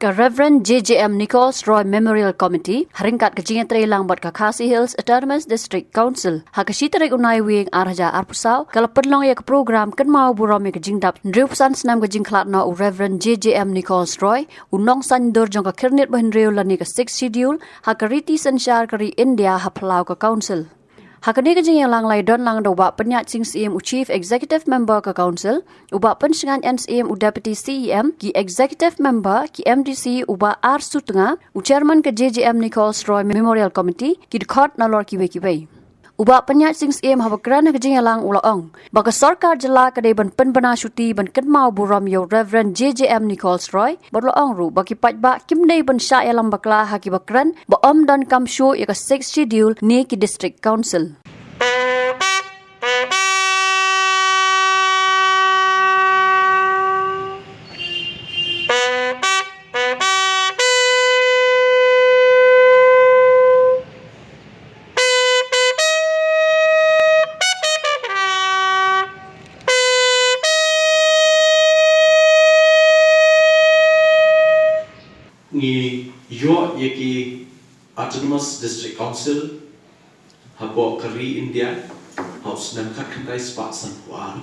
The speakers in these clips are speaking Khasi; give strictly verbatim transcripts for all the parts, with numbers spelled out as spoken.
Ka Reverend J J M Nichols Roy Memorial Committee, ha ryngkat ka jingïatreilang bad ka Khasi Hills Autonomous District Council, ha ka shi tarik u Naiwieng ar hajar arphew saw, ka la pynlong ïa ka program kynmaw burom ïa ka jingdap hynriewphew san snem ka jingkhlad noh u Reverend J J M Nichols Roy, u nongsaiñdur jong ka Khyrnit Bahynriew lane ka Sixth Schedule, ha ka riti synshar ka ri India ha phyllaw ka Council. Ha kane ka jingïalang la ïadon lang da u Bah Pynïaid Sing Syiem u Chief Executive Member ka Council, u Bah Pynshngain N Syiem u Deputy C E M, ki Executive Member, ki M D C, u Bah R Sutnga, u Chairman ka J J M Nichols Roy Memorial Committee, ki dkhot nalor kiwei kiwei. U Bah Pynïaid Sing Syiem haba kren ha ka jingïalang u la ong ba ka sorkar jylla ka dei ban pynbna shuti ban kynmaw burom ïa u Reverend J J M Nichols Roy, bad u la ong ruh ba ki paidbah kim dei ban shah ïalam bakla ha kiba kren ba ym donkam shuh ïa ka Sixth Schedule ne ki District Council. Ngi ïoh ïa ki Autonomous District Council hapoh ka ri India ha u snem khatkhyndai spah sanphew ar.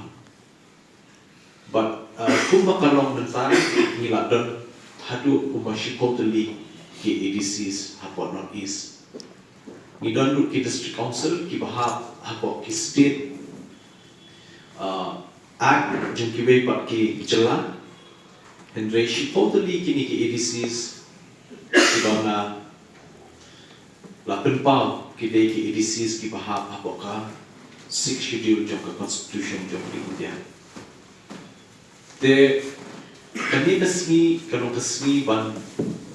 Bad, uh, kumba ka long mynta, ngi la don haduh kumba shiphew tylli ki A D Cs hapoh North East. Ngi don ruh ki District Council kiba hap hapoh ki state, uh, act jong kiwei pat ki jylla. Hynrei shiphew tylli kine ki A D Cs kiba nga la pynpaw ki dei ki A D Cs kiba hap hapoh ka Sixth Schedule jong ka Constitution jong ka India. Te kane ka sngi ka long ka sngi ban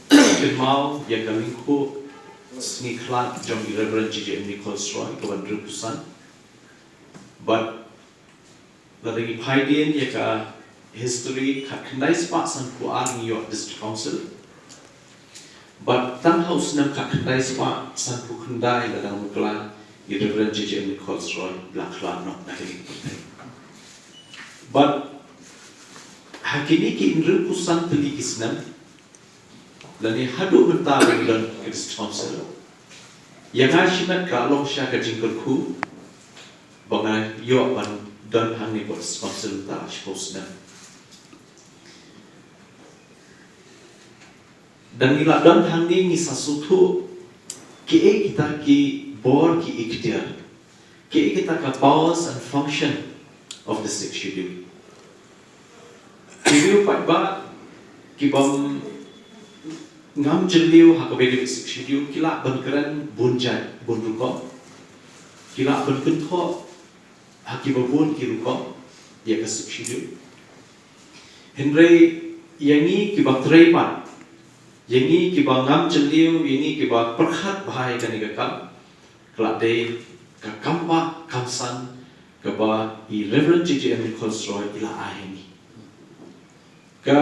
kynmaw ïa ka lyngkhuh sngi khlad jong i Reverend J J M Nichols Roy, ka wan hynriewphew san. Bad lada ngi peit ïa ka history, khatkhyndai spah sanphew ar ngi ïoh District Council. Bad tang ha u snem khatkhyndai spah sanphew khyndai la dang bakla i Reverend J J M Nichols Roy, la khlad noh na ka liang pyrthei. Bad ha kine ki hynriewphew san tylli ki snem, lane haduh mynta ba ngi don ka District Council, ïa nga shimet ka long sha ka jingkyrkhu ba nga ïoh ban don hangne hapoh District Council mynta shiphew snem. Lada ngi la don hangne ngi sa sngewthuh kiei kita ki bor ki ikhtiar, kiei kita ka powers and function of the Sixth Schedule. Ki riew paidbah kiba ngam jylliew ha kaba ïadei bad Sixth Schedule ki lah ban kren bun jait bun rukom. Ki lah ban kynthoh ha kiba bun ki rukom ïa ka Sixth Schedule. Hynrei ïa ngi kiba trei pat, ïa ngi kiba ngam jylliew, ïa ngi kiba pyrkhat bha ïa kane ka kam, ka la dei ka kambah kamsan kaba i Reverend J J M Nichols Roy i la ai ha ngi. Ka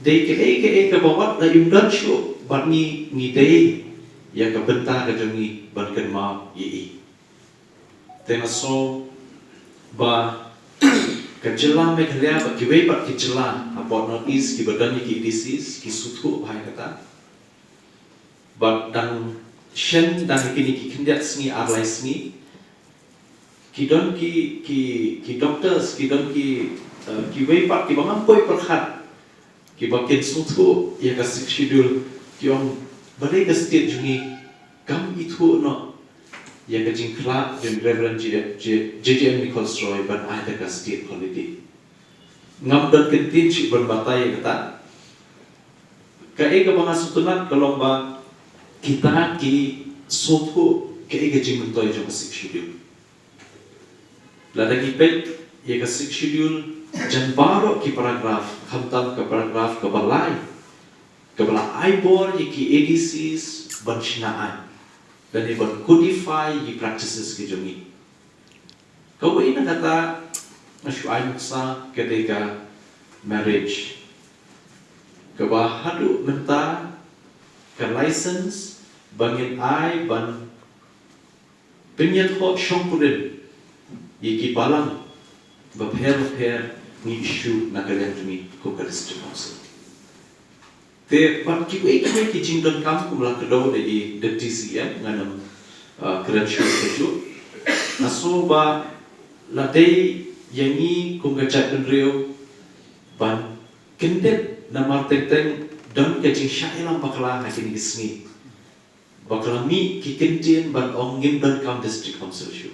dei kaei kaei kaba wat la ym don shuh bad ngi, ngi dei ïa ka bynta ka jong ngi ban kynmaw ïa i. Te nga sngew ba ka jylla Meghalaya bad kiwei pat ki jylla hapoh North East kiba don ïa ki A D Cs ki sngewthuh bha ïa kata. Bad dang shen dang ha kine ki khyndiat sngi ar lai sngi ki don ki, ki, ki doctors, ki don ki, eh, kiwei pat kiba ngam poi pyrkhat kiba kin sngewthuh ïa ka Sixth Schedule, ki ong balei ka state jong ngi kam ithuh noh ïa ka jingkhlad jong Reverend J J M Nichols Roy ban ai da ka state holiday. Ngam don kyntien shuh ban batai ïa kata. Kaei kaba nga sngewtynnat ka long ba kita ki sngewthuh kaei ka jingmyntoi jong ka Sixth Schedule. Lada ngi peit ïa ka Sixth Schedule, jan baroh ki paragraph, khamtam ka paragraph kaba lai, kaba la ai bor ïa ki A D Cs ban shna aiñ, lane ban codify ïa ki practices ki jong ngi. Kawei na kata nga shu ai nuksa ka dei ka marriage, kaba haduh mynta ka license ba ngin ai ban pynïathoh shongkurim ïa ki balang bapher bapher ngi issue na ka liang jong ngi kum ka District Council. Te pat kiwei kiwei ki jingdonkam kum la kdew da i Deputy C E M, ngan ym, uh, kren shuh shuh. Nga sngew ba la dei ïa ngi kum ka jaitbynriew ban kyndit, namar teng teng don ka jingshah ïalam bakla ha kine ki sngi. Bakla mih ki kyntien ban ong ngim donkam District Council shuh.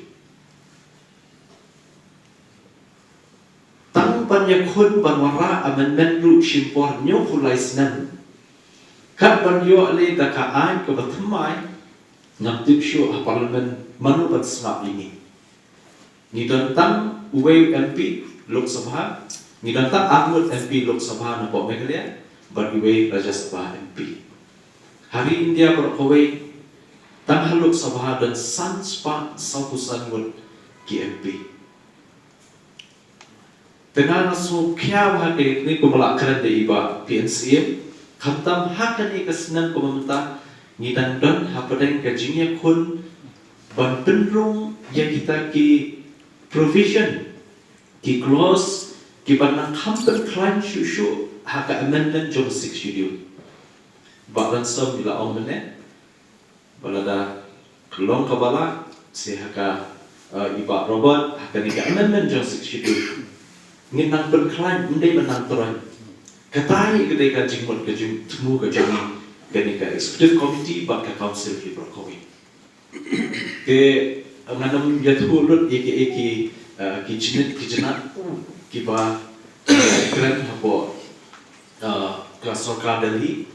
Tang ban ïakhun ban wanrah amendment ruh shim por hynñiewphew lai snem. Kat ban ïoh leh da ka aiñ kaba thymmai, ngam tip shuh ha Parliament mano ban sngap ïa ngi. Ngi don tang uwei u M P Lok Sabha, ngi don tang ar ngut M P Lok Sabha na pdeng Meghalaya, bad uwei Rajya Sabha M P. Ha ri India baroh kawei, tang ha Lok Sabha don san spah sawphew san ngut ki M P. Te nga sngew khia bha ha kane, kumba la kren da i Bah P N C M, khamtam ha kane ka snem kumba mynta ngi dang don hapdeng ka jingïakhun ban pynrung ïa kita ki provision, ki clause, kiba nang kham pynkhlaiñ shuh shuh ha ka amendment jong Sixth Schedule. Bah Ransom i la ong mynne, ba lada ka long kaba lah, se ha ka, uh, i Bah Robert, ha kane ka amendment jong Sixth Schedule, ngin nang pynkhlaiñ, ym dei ban nang troiñ. Kata hi ka dei ka jingmut, ka jingthmu ka jong ngi, kane ka Executive Committee bad ka Council ki baroh kawei. Te ngan ym ïathuh lut ïa ki, ïa ki, uh, ki jingit ki jingat kiba, uh, kren hapoh, uh, ka sorkar Delhi.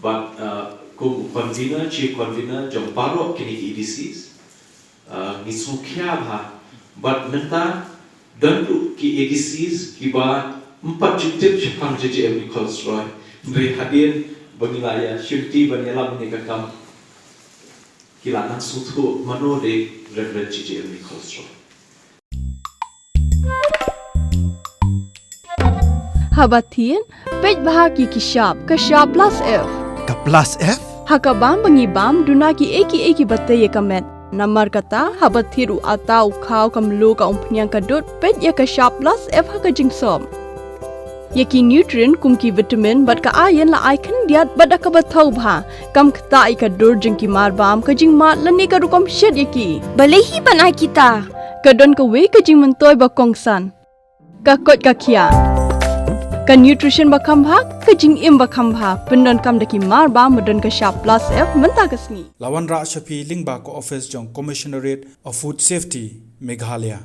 Bad, uh, kum u convener, chief convener jong baroh kine ki A D Cs, uh, ngi sngew khia bha. Bad mynta don ruh ki A D Cs kiba ym pat ju tip shaphang J J M Nichols Roy. Hynrei hadien ba ngi la ïa shimti ban ïalam ïa ka kam, ki la nang sngewthuh mano dei Reverend J J M Nichols Roy. Haba thied, peit bha ki ki shap, ka shap plus F. Ka plus F? Ha ka bam ba ngi bam, duna ki ei ki ei kiba tei ïa ka met. Namar kata, haba thied u atta, u khaw, ka mluh, ka umphniang, ka dud, peit ïa ka shap plus F ha ka jingsop. Ïa ki nutrient kum ki vitamin bad ka iron la ai khyndiat bad da kaba thaw bha. Kam ktah ïa ka dur jong ki marbam, ka jingmad lane ka rukom shet ïa ki. Balei hi ban ai kita? Ka don kawei ka jingmyntoi ba kongsan. Ka koit ka khiah. Ka nutrition ba kham bha, ka jingim ba kham bha. Pyndonkam da ki marbam ba don ka shap plus F mynta ka sngi. La wanrah sha phi lyngba ka office jong Commissionerate of Food Safety, Meghalaya.